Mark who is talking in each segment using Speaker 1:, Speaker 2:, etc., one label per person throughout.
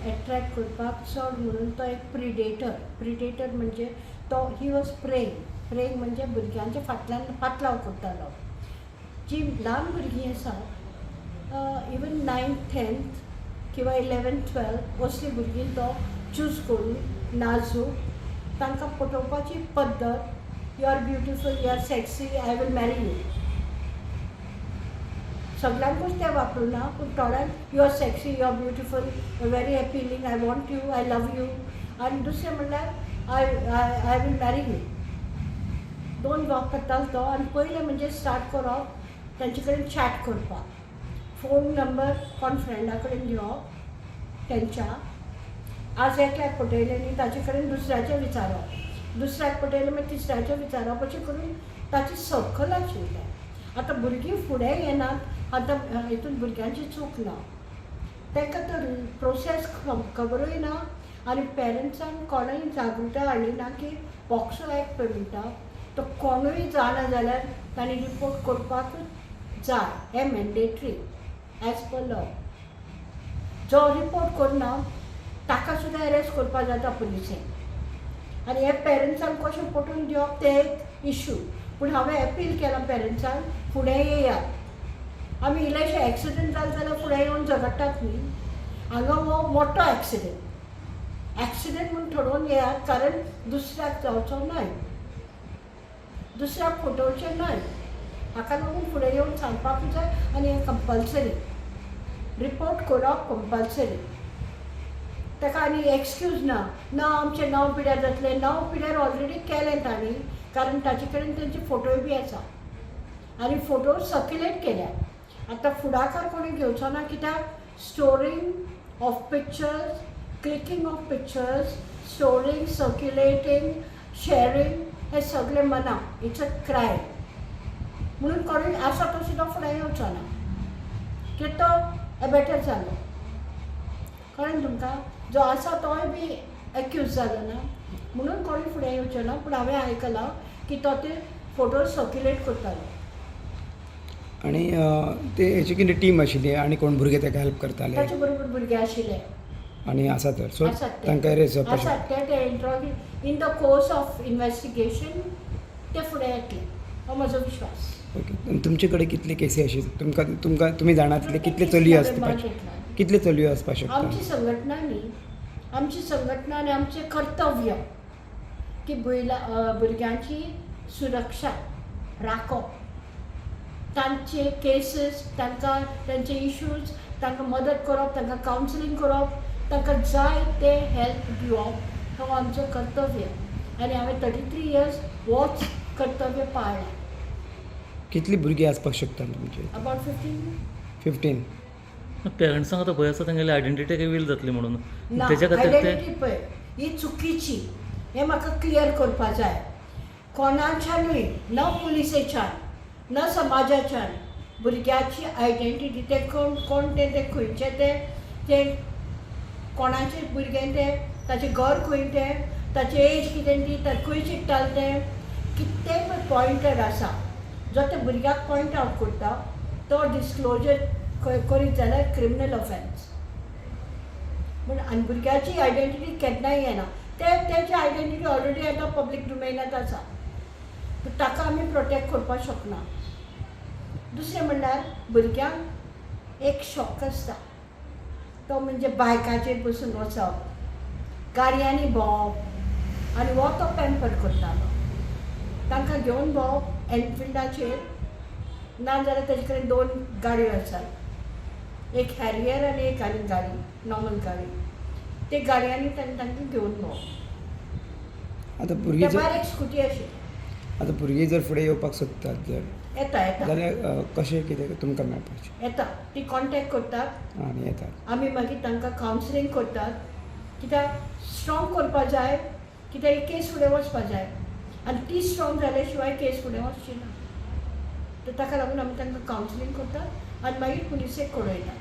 Speaker 1: Attract करपाक चड म्हणून तो एक प्रिडेटर. प्रिडेटर म्हणजे तो he was praying. Praying म्हणजे भुरग्यांच्या फाटल्यान पाटलाव करतालो. जी ल्हान भुरगीं आसा, इवन 9th 10th किंवा 11th 12th असलीं भुरगीं तो चूज करून नाजूक तांकां पटोवपाची पद्दत, you are beautiful, you are sexy, I will marry you. सगळ्यांकूच तें वापरुना, पूण थोड्यांक you are sexy, you are beautiful, very appealing, I want you, I love you. आनी दुसरें म्हणल्यार I I I will marry you. दोन वापरतालो तो. आनी पयलें म्हणजे स्टार्ट करप तांचे कडेन चॅट करपाक, फोन नंबर कोण फ्रेंडा कडेन घेवप तेंच्या, आज एकल्याक पटयलें न्ही ताचे कडेन दुसऱ्याचें विचारप, दुसऱ्याक पटयलें मागीर तिसऱ्याचें विचारप, अशें करून ताची सर्कल आशिल्लें. आतां भुरगीं फुडें येनात, आतां हितून भुरग्यांची चूक ना, तांकां तर प्रोसेस खबरूय ना आनी पेरंट्सान कोणूय जागृताय हाडली ना की पॉक्सो एक्ट पळय म्हणटा तो कोणूय जाणा जाल्यार तांणी रिपोर्ट करपाकूच जाय, हें मॅन्डेटरी एज पर लॉ. जो रिपोर्ट करना ताका सुद्दां एरेस्ट करपाक जाता पुलिसेन. आनी हे पेरंट्सांक कशें पटोवन दिवप तें एक इशू. पूण हांवें एपील केलां पेरंट्सांक फुडें येयात. आमी इल्लेशे एक्सिडंट जाले जाल्यार फुडें येवन झगडटात न्ही, हांगा हो मोठो एक्सिडंट, एक्सिडंट म्हूण ठरोवन येयात, कारण दुसऱ्याक जावचो न्हय, दुसऱ्याक फटोवचें न्हय. हाका लागून फुडें येवन सांगपाकूच जाय आनी हें कंपल्सरी रिपोर्ट करप कंपल्सरी. ताका आनी एक्सक्यूज ना, ना आमचें नांव पिड्यार जातलें. नांव पिड्यार ऑलरेडी केलें तांणी, कारण ताचे कडेन तेंचे फोटोय बी आसा आनी फोटो सर्क्युलेट केल्या. आतां फुडाकार कोणी घेवचो ना, कित्याक storing of pictures, clicking of pictures, storing, circulating, sharing हे सगळें मना, it's a crime. म्हणून कोणूय आसा तो सुद्दां फुडें येवचो ना, कित्याक तो एबेटर जालो. कळ्ळें तुमकां? जो आसा तोय बी एक्यूज जालो ना, म्हणून कोणूय फुडें येवचो ना. पूण हांवें आयकलां की तो ते फोटो सर्क्युलेट करतालो.
Speaker 2: आनी ते हेची कितें टीम आशिल्ली आनी कोण भुरगे ताका हेल्प करताले?
Speaker 1: ताचे बरोबर भुरगे आशिल्ले.
Speaker 2: आनी आसा तर सो
Speaker 1: आसात ते.
Speaker 2: तांकां एरेस्ट जावपाक
Speaker 1: आसात
Speaker 2: शकता.
Speaker 1: ते ते in the course of investigation ते फुडें येतले हो म्हजो विश्वास.
Speaker 2: ओके, आनी तुमचे कडेन कितले केसी अशी तुमकां तुमकां तुमी जाणा तितले कितले चलयो आसपाक, कितले चलयो आसपाक शकता?
Speaker 1: आमची संघटना न्ही, आमची संघटना आनी आमचें कर्तव्य की भुरग्यांची सुरक्षा राखप, तांचे केसीस, तांकां तांचे इश्यूज, तांकां मदत करप, तांकां कावन्सिलींग करप, तांकां जाय ते हेल्प दिवप हो आमचो कर्तव्य. आनी हांवें 33 इयर्स होच कर्तव्य पाळ्ळा.
Speaker 2: कितली भुरगीं आसपाक शकता तुमचे?
Speaker 1: अबावट 15.
Speaker 2: 15.
Speaker 3: पेरंट्सांक आतां भंय आसा तेंगेली आयडेंटिटी रिवील जातली म्हणून.
Speaker 1: ना.
Speaker 3: तेच्या खातीर ते
Speaker 1: आयडेंटिटी पळय ही चुकीची, हें म्हाका क्लियर करपा जाय. कोणाच्यानूय न पुलिसेच्यान न समाजाच्यान भुरग्याची आयडेंटिटी, ते कोण कोण ते, ते खंयचे ते, ते कोणाचें भुरगें तें, ताचें घर खंय तें, ताचें एज कितें ती, खंय शिकतालें तें, कितेंय पळय पॉयंटर आसा जो त्या भुरग्याक पॉयंट आवट करता तो डिस्क्लोजर करीत जाल्यार क्रिमिनल ऑफेन्स. पूण आनी भुरग्याची आयडेंटिटी केन्नाय येना, ते तेची आयडेंटिटी ऑलरेडी आतां पब्लीक डोमेनांत आसा, पूण ताका आमी प्रोटेक्ट करपाक शकना. दुसरें म्हणल्यार भुरग्यांक एक शॉक आसता तो म्हणजे बायकाचेर बसून वचप, गाडयांनी भोंवप, आनी हो तो पॅम्पर करतालो तांकां घेवन भोंवप एनफिल्डाचेर. ना जाल्यार ताजे कडेन 2 गाडयो आसात, एक हॅरियर आनी एक आनी गाडी नॉर्मल गाडी, ते गाडयांनी तांकां घेवन भोंवप.
Speaker 2: आतां भुरगीं
Speaker 1: त्या
Speaker 2: जर
Speaker 1: भायर एक स्कुटी आशिल्ली.
Speaker 2: आतां भुरगीं जर फुडें येवपाक सोदतात जर
Speaker 1: येता येता
Speaker 2: जाल्यार कशें कितें तुमकां मेळपाचें?
Speaker 1: येता, ती कॉन्टेक्ट करतात
Speaker 2: आनी येतात.
Speaker 1: आमी मागीर तांकां कावन्सिलींग करतात, कित्याक स्ट्रॉंग करपा जाय, कित्याक ही केस फुडें वचपा जाय आनी ती स्ट्रॉंग जाल्या शिवाय केस फुडें वचची ना. तर ताका लागून आमी तांकां कावन्सिलींग करतात आनी मागीर पुलिसेक कळयतात.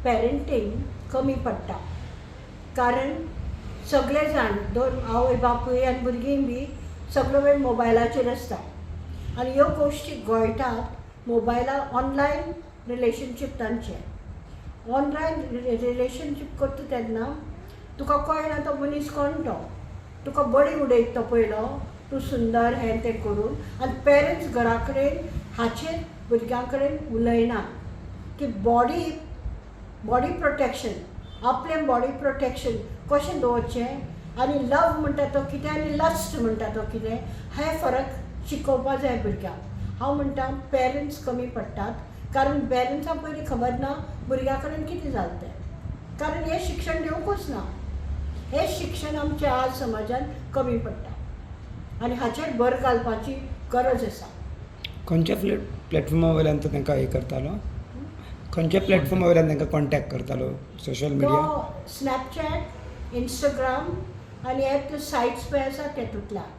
Speaker 1: पॅरंटींग कमी पडटा, कारण सगळे जाण दोन आवय बापूय आनी भुरगीं बी सगळो वेळ मोबायलाचेर आसता आनी ह्यो गोश्टी गळटात मोबायला. ऑनलायन रिलेशनशीप तांचें ऑनलायन रिलेशनशीप करता तेन्ना तुका कळना तो मनीस कोण तो, तुका बडी उडयत तो पयलो, तूं सुंदर हें तें करून. आनी पेरंट्स घरा कडेन हाचेर भुरग्यां कडेन उलयना की बॉडी बॉडी प्रोटेक्शन, आपलें बॉडी प्रोटेक्शन कशें दवरचें आनी लव म्हणटा तो कितें आनी लस्ट म्हणटा तो कितें, हे फरक शिकोवपा जाय भुरग्यांक. हांव म्हणटा पेरंट्स कमी पडटात, कारण पेरंट्सांक पयलीं खबर ना भुरग्यां कडेन कितें जालें तें, कारण हें शिक्षण दिवंकूच ना. हें शिक्षण आमच्या आज समाजान कमी पडटा आनी हाचेर भर घालपाची गरज आसा.
Speaker 2: खंयच्या प्लॅटफॉर्मा वयल्यान तो तांकां हें करतालो? खंयच्या प्लॅटफॉर्मा वयल्यान तांकां कॉन्टॅक्ट करतालो? सोशल मिडिया,
Speaker 1: तो स्नॅपचॅट, इंस्टाग्राम आनी हे सायट्स पळय आसा तेतूंतल्यान.